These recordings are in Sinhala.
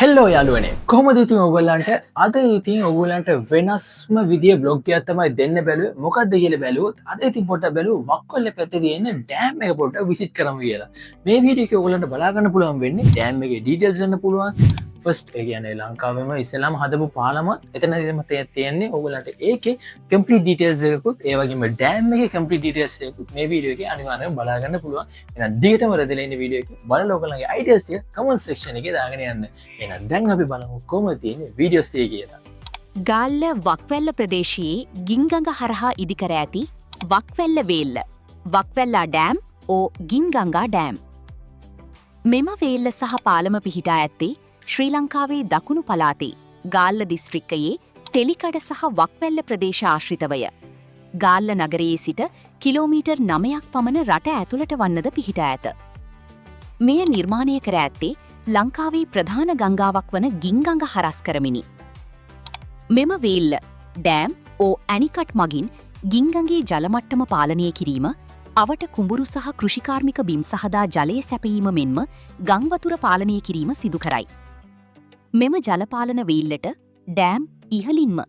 හෙල්ලෝ යාළුවනේ, කොහොමද ඉතින් ඔයගොල්ලන්ට? අද ඉතින් ඔයගොල්ලන්ට වෙනස්ම විදිය ව්ලොග් එකක් තමයි දෙන්න බැලුවේ. මොකද්ද කියලා බැලුවොත්, අද ඉතින් පොඩ්ඩක් බැලුවා වක්වැල්ල පැත්තේ තියෙන ඩෑම් එක පොඩ්ඩක් විසිට් කරමු කියලා. මේ වීඩියෝ එකේ ඔයගොල්ලන්ට බලා ගන්න පුළුවන් වෙන්නේ ඩෑම් එකේ ඩීටේල්ස් ගන්න පුළුවන්. ෆස්ට්, ඒ කියන්නේ ලංකාවෙම ඉස්සෙල්ලාම හදපු පාලමත් එතනදිම තියෙන්නේ. ඔයගොල්ලන්ට ඒකේ කම්ප්ලීට් ඩීටේල්ස් එකකුත්, ඒ වගේම ඩෑම් එකේ කම්ප්ලීට් ඩීටේල්ස් එකකුත් මේ වීඩියෝ එකේ අනිවාර්යයෙන්ම බලා ගන්න පුළුවන්. එහෙනම් දිගටම රැඳිලා ඉන්න. වීඩියෝ එක බලලා ඔයගොල්ලන්ගේ අයිඩියාස් ටික කමෙන්ට් සෙක්ෂන් එකේ දාගෙන යන්න. එහෙනම් දැන් අපි බලමු කොහොමද තියෙන්නේ වීඩියෝස් ටික කියලා. ගාල්ල වක්වැල්ල ප්‍රදේශයේ ගින්ගඟ හරහා ඉදිකර ඇති වක්වැල්ල වේල්ල, වක්වැල්ලා ඩෑම් ඕ ගින්ගංගා ඩෑම්. මෙම වේල්ල සහ පාලම පිහිටා ඇත්තේ ශ්‍රී ලංකාවේ දකුණු පළාතේ ගාල්ල දිස්ත්‍රික්කයේ තෙලිකඩ සහ වක්වැල්ල ප්‍රදේශ ආශ්‍රිතවය. ගාල්ල නගරයේ සිට කිලෝමීටර් 9ක් පමණ රට ඇතුළට වන්නද පිහිටා ඇත. මෙය නිර්මාණය කර ඇත්තේ ලංකාවේ ප්‍රධාන ගංගාවක් වන ගින්ගඟ හරස් කරමිනි. මෙම වේල්ල, ඩෑම් ඕ ඇනිකට් මගින් ගින්ගඟේ ජලමට්ටම පාලනය කිරීම, අවට කුඹුරු සහ කෘෂිකාර්මික බිම් සහදා ජලය සැපයීම මෙන්ම ගංවතුර පාලනය කිරීම සිදු කරයි. මෙම ජලපාලන වේල්ලට, ඩෑම්, ඉහළින්ම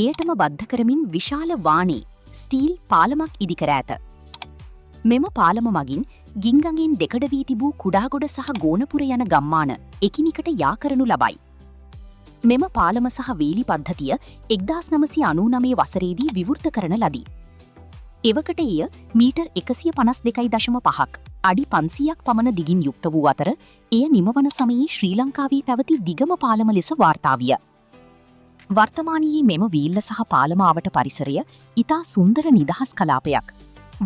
එයටම බද්ධ කරමින් විශාල වානේ ස්ටීල් පාලමක් ඉදිකර ඇත. මෙම පාලම මගින් ගින්ගඟෙන් දෙකඩ වී තිබූ කුඩාගොඩ සහ ගෝනපුර යන ගම්මාන එකිනෙකට යා කරනු ලබයි. මෙම පාලම සහ වේලි පද්ධතිය 1999 වසරේදී විවෘත කරන ලදී. එවකට එය මීටර් 152.5ක්, අඩි 500ක් පමණ දිගින් යුක්ත වූ අතර, එය නිමවන සමයේ ශ්‍රී ලංකාවේ පැවති දිගම පාලම ලෙස වාර්තා විය. වර්තමානයේ මෙම වේල්ල සහ පාලම අවට පරිසරය ඉතා සුන්දර නිදහස් කලාපයක්,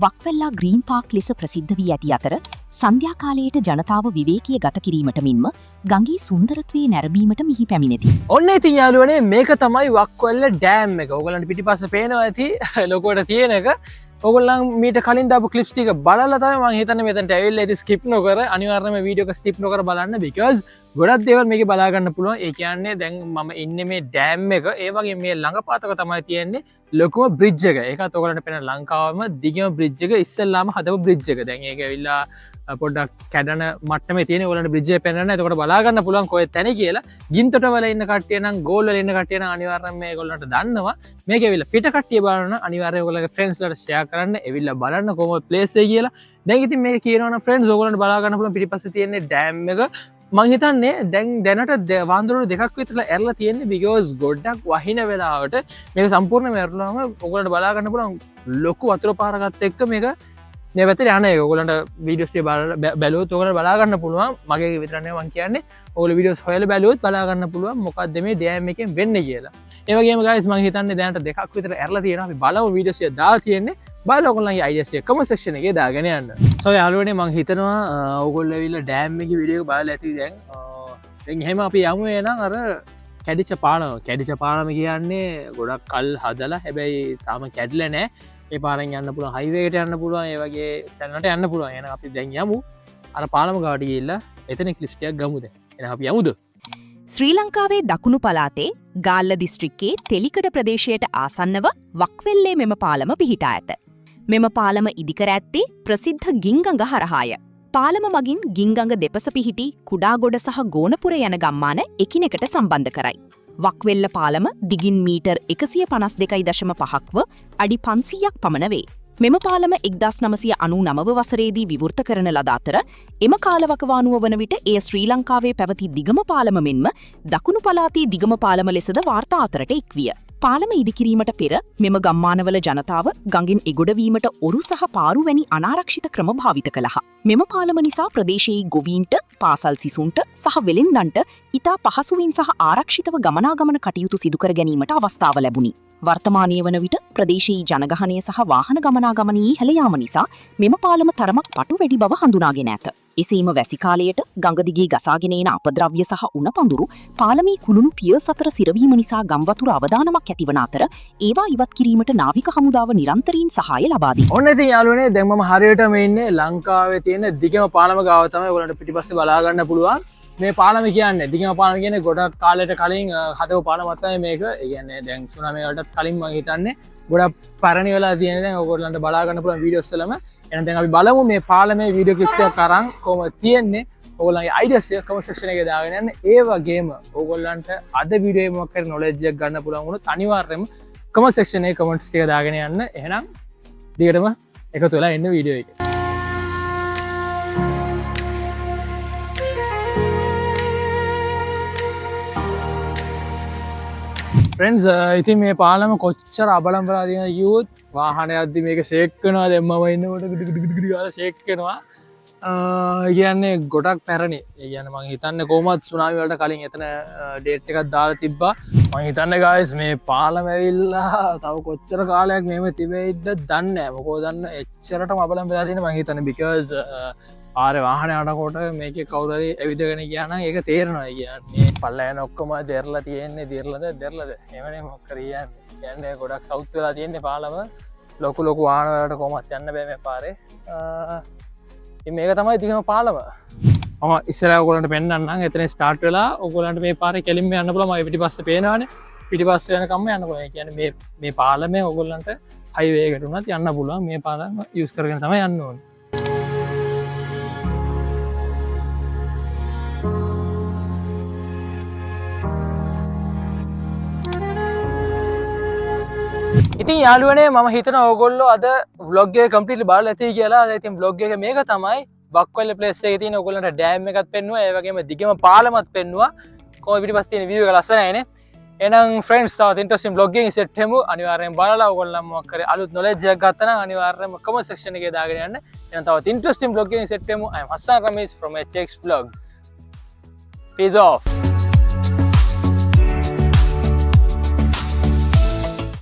වක්වැල්ලා ග්‍රීන් පාක් ලෙස ප්‍රසිද්ධ වී ඇති අතර, සන්ධ්‍යා කාලයට ජනතාව විවේකීය ගත කිරීමට මෙන්ම ගඟේ සුන්දරත්වයේ නැරඹීමට මෙහි පැමිණෙති. ඔන්න ඉතින් යාළුවනේ, මේක තමයි වක්වැල්ල ඩෑම් එක. ඔයගොල්ලන්ට පිටිපස්ස පේනවා ඇති ලොකුවට තියෙන එක. ඔයගොල්ලන් මීට කලින් දාපු ක්ලිප්ස් ටික බලලා තමයි මං හිතන්නේ මෙතනට ඇවිල්ලා ඉතින්. ස්කිප් නොකර, අනිවාර්යයෙන්ම වීඩියෝ එක ස්කිප් නොකර බලන්න, because ගොඩක් දේවල් මේකේ බලා ගන්න පුළුවන්. ඒ කියන්නේ දැන් මම ඉන්නේ මේ ඩෑම් එක, ඒ වගේ මේ ළඟපාතක තමයි තියෙන්නේ ලොකුම බ්‍රිජ් එක. ඒකත් ඔයගොල්ලන්ට පේන ලංකාවම දිගම බ්‍රිජ් එක, ඉස්සෙල්ලාම හදපු බ්‍රිජ් එක. දැන් ඒක ඇවිල්ලා පොඩ්ඩක් කැඩන මට්ටමේ තියෙන. ඔයගොල්ලන්ට බ්‍රිජ් එක පෙන්වන්න. එතකොට බලා ගන්න පුළුවන් කොහෙ තැන කියලා. ගින්තොටවල ඉන්න කට්ටිය නම්, ගෝල් වල ඉන්න කට්ටිය නම් අනිවාර්යයෙන්ම මේගොල්ලන්ට දන්නවා. මේක ඇවිල්ලා පිට කට්ටිය බලන, අනිවාර්යයෙන් ඔයගොල්ලන්ගේ ෆ්‍රෙන්ඩ්ස් ලට ෂෙයා කරන්න, ඇවිල්ලා බලන්න කොහොමද ප්ලේස් එක කියලා. දැන් ඉතින් මේක කියනවා නම් ෆ්‍රෙන්ඩ්ස්, ඔයගොල්ලන්ට බලා ගන්න පුළුවන් පිටිපස්සේ තියෙන ඩෑම් එක. මං හිතන්නේ දැන් දැනට වඳුරු දෙකක් විතර ඇරලා තියෙන්නේ, because ගොඩක් වහින වෙලාවට මේක සම්පූර්ණයෙන්ම ඇරුණාම ඔයගොල්ලන්ට බලා ගන්න පුළුවන් ලොකු වතුර පාරකත් එක්ක මේක මේ පැත්තට යන එක. ඔයගොල්ලන්ට වීඩියෝස් එක බලලා බැලුවොත් ඔයගොල්ලන්ට බලා ගන්න පුළුවන්. මගේ විතර නෙවෙයි මං කියන්නේ, ඔයගොල්ලෝ වීඩියෝස් හොයලා බැලුවොත් බලා ගන්න පුළුවන් මොකද්ද මේ ඩෑම් එකෙන් වෙන්නේ කියලා. ඒ වගේම ගයිස්, මං හිතන්නේ දැනට දෙකක් විතර ඇරලා තියෙනවා. අපි බලමු. වීඩියෝස් එක දාලා තියෙන්නේ. බලලා ඔයගොල්ලන්ගේ අයිඩියාස් එක කමෙන්ට් සෙක්ෂන් එකේ දාගෙන යන්න. සෝ යාළුවනේ, මං හිතනවා ඔයගොල්ලෝ ඇවිල්ලා ඩෑම් එකේ වීඩියෝ එක බලලා ඇති දැන්. දැන් එහෙම අපි යමු එහෙනම් අර කැඩිච්ච පාලම. කැඩිච්ච පාලම කියන්නේ ගොඩක් කල් හදලා, හැබැයි තාම කැඩිලා නෑ. ඒ පාරෙන් යන්න පුළුවන්, හයිවේ එකට යන්න පුළුවන්, ඒ වගේ තැනකට යන්න පුළුවන්. එහෙනම් අපි දැන් යමු අර පාලම ගාවට ගිහිල්ලා එතන ක්ලිප්ස් ටිකක් ගමු දැන්. එහෙනම් අපි යමුද? ශ්‍රී ලංකාවේ දකුණු පළාතේ ගාල්ල දිස්ත්‍රික්කයේ තෙලිකඩ ප්‍රදේශයට ආසන්නව වක්වෙල්ලේ මෙම පාලම පිහිටා ඇත. මෙම පාලම ඉදිකර ඇත්තේ ප්‍රසිද්ධ ගින්ගඟ හරහාය. පාලම මගින් ගින්ගඟ දෙපස පිහිටි කුඩාගොඩ සහ ගෝනපුර යන ගම්මාන එකිනෙකට සම්බන්ධ කරයි. වක්වෙල්ල පාලම දිගින් මීටර් 152.5ක් ව අඩි 500ක් පමණ වේ. මෙම පාලම 1999 වසරේදී විවෘත කරන ලද අතර, එම කාලවකවානුව වන විට එය ශ්‍රී ලංකාවේ පැවති දිගම පාලම මෙන්ම දකුණු පළාතේ දිගම පාලම ලෙසද වාර්තා අතරට එක්විය. පාලම ඉදිකිරීමට පෙර මෙම ගම්මානවල ජනතාව ගඟෙන් එගොඩවීමට ඔරු සහ පාරු වැනි අනාරක්ෂිත ක්‍රම භාවිත කළහ. මෙම පාලම නිසා ප්‍රදේශයේ ගොවීන්ට, පාසල් සිසුන්ට සහ වෙළෙන්දන්ට ඉතා පහසුවෙන් සහ ආරක්ෂිතව ගමනාගමන කටයුතු සිදු කර ගැනීමට අවස්ථාව ලැබුණි. වර්තමානය වන විට ප්‍රදේශයේ ජනගහනය සහ වාහන ගමනාගමනයේ ඉහළ යාම නිසා මෙම පාලම තරමක් පටු වැඩි බව හඳුනාගෙන ඇත. එසේම වැසි කාලයට ගඟ දිගේ ගසාගෙන එන අපද්‍රව්‍ය සහ උණ පඳුරු පාලමේ කුළුණු පියර්ස් අතර සිරවීම නිසා ගම්වතුර අවදානමක් ඇතිවන අතර, ඒවා ඉවත් කිරීමට නාවික හමුදාව නිරන්තරයෙන් සහාය ලබා දෙයි. ඔන්න ඉතින් යාළුවනේ, දැන් මම හරියටම ඉන්නේ ලංකාවේ තියෙන දිගම පාලම ගාව තමයි. ඔයගොල්ලන්ට පිටිපස්සේ බලා ගන්න පුළුවන්. මේ පාලම කියන්නේ, දිගම පාලම කියන්නේ ගොඩක් කාලයට කලින් හදපු පාලමක් තමයි මේක. ඒ කියන්නේ දැන් සුනාමි වලටත් කලින් මං හිතන්නේ ගොඩක් පරණි වෙලා තියෙන. දැන් ඔයගොල්ලන්ට බලා ගන්න පුළුවන් වීඩියෝස් වලම. එහෙනම් දැන් අපි බලමු මේ පාලමේ වීඩියෝ ක්ලිප් එකක් අරන් කොහොමද තියෙන්නේ. ඔයගොල්ලන්ගේ අයිඩියාස් එක කමෙන්ට් සෙක්ෂන් එකේ දාගෙන යන්න. ඒ වගේම ඔයගොල්ලන්ට අද වීඩියෝ එකේ මොකක් හරි නොලෙජ් එකක් ගන්න පුළුවන් වුණොත් අනිවාර්යයෙන්ම කමෙන්ට් සෙක්ෂන් එකේ කමෙන්ට්ස් ටික දාගෙන යන්න. එහෙනම් දිගටම එකතු වෙලා ඉන්න වීඩියෝ එකේ. ෆ්‍රෙන්ඩ්ස්, ඉතින් මේ පාලම කොච්චර අබලම් වෙලා තියෙනවද කිව්වොත් වාහනය යද්දි මේක ෂේක් වෙනවා. දැන් මම ඉන්නකොට ගිඩි ගිඩි ගිඩි ගාලා ෂේක් වෙනවා. ඒ කියන්නේ ගොඩක් පැරණි. ඒ කියන්නේ මං හිතන්නේ කොහොමත් සුනාමි වලට කලින් එතන ඩේට් එකක් දාලා තිබ්බා. මං හිතන්නේ ගායිස් මේ පාලම ඇවිල්ලා තව කොච්චර කාලයක් මෙහෙම තිබෙයිද දන්නේ නෑ. මොකෝ දන්න එච්චරටම අබලම් වෙලා තියෙන මං හිතන්නේ because පාරේ වාහන යනකොට මේකේ කවුරු හරි ඇවිදගෙන ගියා නම් ඒක තේරෙනවා. ඒ කියන්නේ පල්ලයන ඔක්කොම දෙරලා තියෙන්නේ, දෙරලාද දෙරලාද එහෙමනේ මොකක් හරි කියන්නේ. කියන්නේ ගොඩක් සවුත් වෙලා තියෙන්නේ පාලම. ලොකු ලොකු වාහන වලට කොහොමත් යන්න බෑ මේ පාරේ. ඉතින් මේක තමයි දිගම පාලම. මම ඉස්සරහ ඔයගොල්ලන්ට පෙන්නන්නම්. එතන ස්ටාර්ට් වෙලා ඔයගොල්ලන්ට මේ පාරේ කෙලින්ම යන්න පුළුවන්. මගේ පිටිපස්සේ පේනවනේ. පිටිපස්සේ යනකම්ම යන්න පුළුවන්. ඒ කියන්නේ මේ පාලමේ ඔයගොල්ලන්ට හයිවේ එකට උනත් යන්න පුළුවන්. මේ පාලම යූස් කරගෙන තමයි යන්න ඕනේ. ඉතින් යාළුවනේ මම හිතනවා ඔයගොල්ලෝ අද vlog එක කම්ප්ලීට්ලි බලලා ඇති කියලා. අද ඉතින් vlog එක මේක තමයි වක්වැල්ල ප්ලේස් එකේ තියෙන ඔයගොල්ලන්ට ඩෑම් එකත් පෙන්නුවා, ඒ වගේම දිගම පාලමත් පෙන්නුවා. කොහොම පිටිපස්සේ තියෙන view එක ලස්සනයි නේ. එහෙනම් ෆ්‍රෙන්ඩ්ස් තවත් ඉන්ටරෙස්ටිං vlog එකකින් සෙට් වෙමු. අනිවාර්යෙන් බලලා ඔයගොල්ලන් මොකක් හරි අලුත් නොලෙජ් එකක් ගත්තා නම් අනිවාර්යෙන්ම කමෙන්ට් සෙක්ෂන් එකේ දාගෙන යන්න. එහෙනම් තවත් ඉන්ටරෙස්ටිං vlog එකකින් සෙට් වෙමු. I am Hassan Ramesh from HX Vlogs. Peace off.